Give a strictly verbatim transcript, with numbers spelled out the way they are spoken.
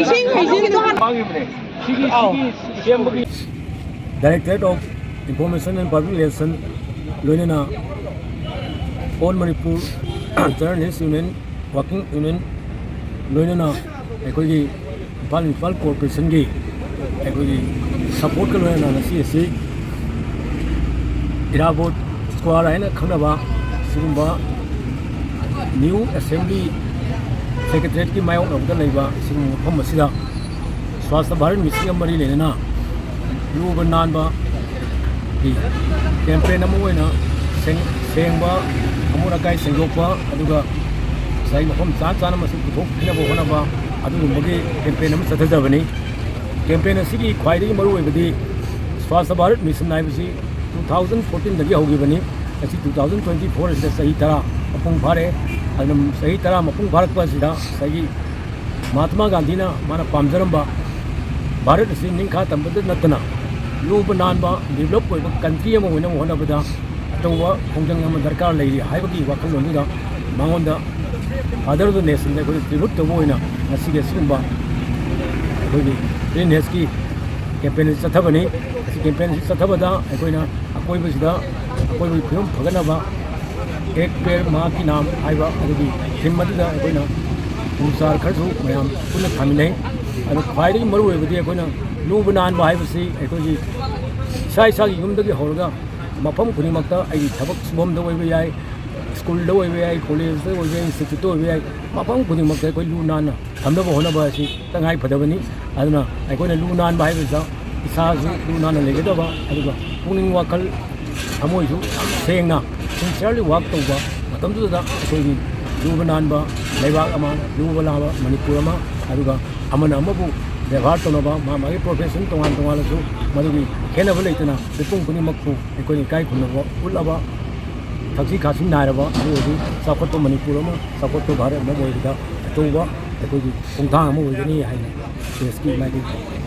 ꯏꯁꯤꯡ ꯍꯩꯖꯤꯟ- ꯁꯤꯒꯤ, ꯁꯤꯒꯤ ꯁꯦꯝꯕꯒꯤ Directorate of Information and Public Relation, ꯂꯣꯏꯅꯅ All Manipur Journalist Union, Working Union, ꯂꯣꯏꯅꯅ ꯑꯩꯈꯣꯏꯒꯤ ꯏꯝꯐꯥꯜ Municipal Corporationꯒꯤ ꯑꯩꯈꯣꯏꯒꯤ supportꯀ ꯂꯣꯏꯅꯅ ꯉꯁꯤ ꯑꯁꯤ ꯏꯔꯥꯕꯣꯠ Square ꯍꯥꯏꯅ ꯈꯪꯅꯕ ꯁꯤꯒꯨꯝꯕ new assembly secretariatꯀꯤ ꯃꯥꯌꯣꯛꯅꯕꯗ ꯂꯩꯕ ꯁꯤꯒꯨꯝꯕ ꯃꯐꯝ ꯑꯁꯤꯗ Swachh Bharat Missionꯒ ꯃꯔꯤ ꯂꯩꯅꯅ ꯂꯨꯕ ꯅꯥꯟꯕꯒꯤ campaign ꯑꯃ ꯑꯣꯏꯅ ꯁꯦꯡ-, ꯁꯦꯡꯕ, ꯑꯃꯣꯠ ꯑꯀꯥꯏ ꯁꯦꯡꯗꯣꯛꯄ, ꯑꯗꯨꯒ ꯉꯁꯥꯏ ꯃꯐꯝ ꯆꯥ ꯆꯥꯅ ꯃꯁꯤ ꯄꯨꯊꯣꯛꯄꯤꯅꯕ ꯍꯣꯠꯅꯕ, ꯑꯗꯨꯒꯨꯝꯕꯒꯤ campaign ꯑꯃ ꯆꯠꯊꯖꯕꯅꯤ꯫ Campaign ꯑꯁꯤꯒꯤ ꯈ꯭ꯋꯥꯏꯗꯒꯤ ꯃꯔꯨꯑꯣꯏꯕꯗꯤ Swachh Bharat Mission ꯍꯥꯏꯕꯁꯤ two thousand fourteenꯗꯒꯤ ꯍꯧꯈꯤꯕꯅꯤ꯫ ꯉꯁꯤ two thousand twenty four ꯑꯁꯤꯗ ꯆꯍꯤ ꯇꯔꯥ ꯃꯄꯨꯡ ꯐꯥꯔꯦ꯫ ꯑꯗꯨꯅ ꯆꯍꯤ ꯇꯔꯥ ꯃꯄꯨꯡ ꯐꯥꯔꯛꯄ ꯑꯁꯤꯗ ꯉꯁꯥꯏꯒꯤ ꯃꯍꯥꯇꯃꯥ ꯒꯥꯟꯙꯤꯅ ꯃꯥꯅ ꯄꯥꯝꯖꯔꯝꯕ ꯚꯥꯔꯠ ꯑꯁꯤ ꯅꯤꯡꯈꯥ ꯇꯝꯕꯗ ꯅꯠꯇꯅ ꯂꯨꯕ ꯅꯥꯟꯕ develop ꯑꯣꯏꯕ country ꯑꯃ ꯑꯣꯏꯅꯕ ꯍꯣꯠꯅꯕꯗ ꯑꯆꯧꯕ ꯈꯣꯡꯖꯪ ꯑꯃ ꯗꯔꯀꯥꯔ ꯂꯩꯔꯤ ꯍꯥꯏꯕꯒꯤ ꯋꯥꯈꯜꯂꯣꯟꯗꯨꯗ ꯃꯉꯣꯟꯗ Father of the Nationꯗ ꯑꯩꯈꯣꯏ tribute ꯇꯧꯕ ꯑꯣꯏꯅ ꯉꯁꯤꯒꯤ ꯑꯁꯤꯒꯨꯝꯕ ꯑꯩꯈꯣꯏꯒꯤ cleanlinessꯀꯤ campaign ꯑꯁꯤ ꯆꯠꯊꯕꯅꯤ꯫ ꯑꯁꯤ campaign ꯑꯁꯤ ꯆꯠꯊꯕꯗ ꯑꯩꯈꯣꯏꯅ ꯑꯀꯣꯏꯕꯁꯤꯗ ꯑꯀꯣꯏꯕꯒꯤ ꯐꯤꯕꯝ ꯐꯒꯠꯅꯕ Ek Ped Maa Ki Naam ꯍꯥꯏꯕ ꯑꯗꯨꯒꯤ theme ꯑꯗꯨꯗ ꯑꯩꯈꯣꯏꯅ ꯎ ꯆꯥꯔ ꯈꯔꯁꯨ ꯃꯌꯥꯝ ꯄꯨꯟꯅ ꯊꯥꯃꯤꯟꯅꯩ꯫ ꯑꯗꯣ ꯈ꯭ꯋꯥꯏꯗꯒꯤ ꯃꯔꯨꯑꯣꯏꯕꯗꯤ ꯑꯩꯈꯣꯏꯅ ꯂꯨꯕ ꯅꯥꯟꯕ ꯍꯥꯏꯕꯁꯤ ꯑꯩꯈꯣꯏꯒꯤ ꯏꯁꯥ ꯏꯁꯥꯒꯤ ꯌꯨꯝꯗꯒꯤ ꯍꯧꯔꯒ ꯃꯐꯝ ꯈꯨꯗꯤꯡꯃꯛꯇ, ꯑꯩꯒꯤ ꯊꯕꯛ ꯁꯨꯐꯝꯗ ꯑꯣꯏꯕ ꯌꯥꯏ, schoolꯗ ꯑꯣꯏꯕ ꯌꯥꯏ, collegeꯇ ꯑꯣꯏꯕ ꯌꯥꯏ, instituteꯇ ꯑꯣꯏꯕ ꯌꯥꯏ, ꯃꯐꯝ ꯈꯨꯗꯤꯡꯃꯛꯇ ꯑꯩꯈꯣꯏ ꯂꯨ ꯅꯥꯟꯅ ꯊꯝꯅꯕ ꯍꯣꯠꯅꯕ ꯑꯁꯤ ꯇꯉꯥꯏ ꯐꯗꯕꯅꯤ꯫ ꯑꯗꯨꯅ ꯑꯩꯈꯣꯏꯅ ꯂꯨ ꯅꯥꯟꯕ ꯍꯥꯏꯕꯁꯤꯗ ꯏꯁꯥꯁꯨ ꯂꯨ ꯅꯥꯟꯅ ꯂꯩꯒꯗꯕ, ꯑꯗꯨꯒ ꯄꯨꯛꯅꯤꯡ ꯋꯥꯈꯜ ꯊꯃꯣꯏꯁꯨ ꯌꯥꯝ ꯁꯦꯡꯅ sincerely work ꯇꯧꯕ ꯃꯇꯝꯗꯨꯗ ꯑꯩꯈꯣꯏꯒꯤ ꯂꯨꯕ ꯅꯥꯟꯕ ꯂꯩꯕꯥꯛ ꯑꯃ, ꯂꯨꯕ ꯅꯥꯟꯕ ꯃꯅꯤꯄꯨꯔ ꯑꯃ, ꯑꯗꯨꯒ ꯑꯃꯅ ꯑꯃꯕꯨ ꯕꯦꯕꯥꯔ ꯇꯧꯅꯕ, ꯃꯥ ꯃꯥꯒꯤ profession ꯇꯣꯉꯥꯟ ꯇꯣꯉꯥꯟꯂꯁꯨ ꯃꯗꯨꯒꯤ ꯈꯦꯠꯅꯕ ꯂꯩꯇꯅ ꯃꯤꯄꯨꯝ ꯈꯨꯗꯤꯡꯃꯛꯄꯨ ꯑꯩꯈꯣꯏꯅ ꯏꯀꯥꯏ ꯈꯨꯝꯅꯕ ꯎꯠꯂꯕ, ꯊꯛꯁꯤ ꯈꯥꯁꯤ ꯅꯥꯏꯔꯕ, ꯑꯗꯨ ꯑꯣꯏꯔꯗꯤ ꯆꯥꯎꯈꯠꯄ ꯃꯅꯤꯄꯨꯔ ꯑꯃ, ꯆꯥꯎꯈꯠꯄ ꯚꯥꯔꯠ ꯑꯃ ꯑꯣꯏꯕꯗ ꯑꯆꯧꯕ ꯑꯩꯈꯣꯏꯒꯤ ꯈꯣꯡꯊꯥꯡ ꯑꯃ ꯑꯣꯏꯒꯅꯤ ꯍꯥꯏꯅ pressꯀꯤ ꯃꯥꯏꯀꯩꯗꯒꯤ